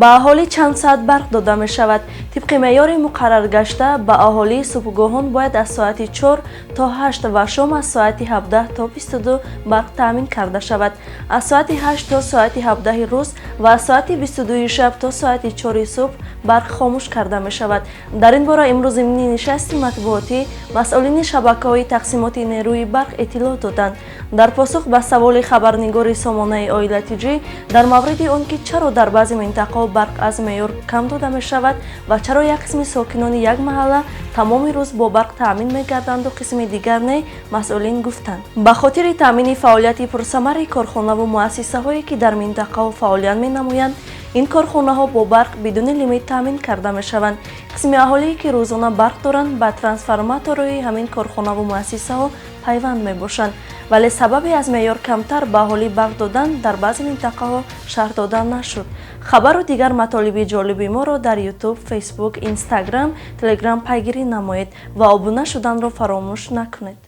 Ба аҳолӣ чанд соат барқ дода мешавад? Тибқи меъёри муқарраргашта, ба аҳолӣ субҳгоҳон бояд аз соати 4 то 8 ва шом аз соати 17 то 22 барқ таъмин карда шавад. Аз соати 8 то соати 17 рӯз ва аз соати 22 шаб то соати 4 субҳ барқ хомӯш карда мешавад. Дар ин бора имрӯз зимни нишасти матбуотӣ масъулини шабакаҳои тақсимоти нерӯи барқ иттилоъ доданд. Дар посух ба саволи хабарнигори сомонаи Оила Тҷ дар мавриди он ки чаро дар баъзе минтақаҳо барқ аз меъёр кам дода мешавад ва чаро як қисми сокинони як маҳалла тамоми рӯз бо барқ таъмин мегарданду қисми дигар не, масъулин гуфтанд: ба хотири таъмини фаъолияти пурсамари корхонаву муассисаҳое, ки дар минтақаҳо фаъолият менамоянд, ин корхонаҳо бо барқ бидуни лимит таъмин карда мешаванд. Қисми аҳолие, ки рӯзона барқ доранд, ба трансформаторҳои ҳамин корхонаву муассисаҳо пайванд мебошанд, вале сабаби аз меъёр камтар ба аҳолӣ барқ додан дар баъзе минтақаҳо шарҳ дода нашуд. Хабару дигар матолиби ҷолиби моро дар Ютуб, Фейсбук, Инстаграм, Телеграм пайгирӣ намоед ва обуна шуданро фаромӯш накунед.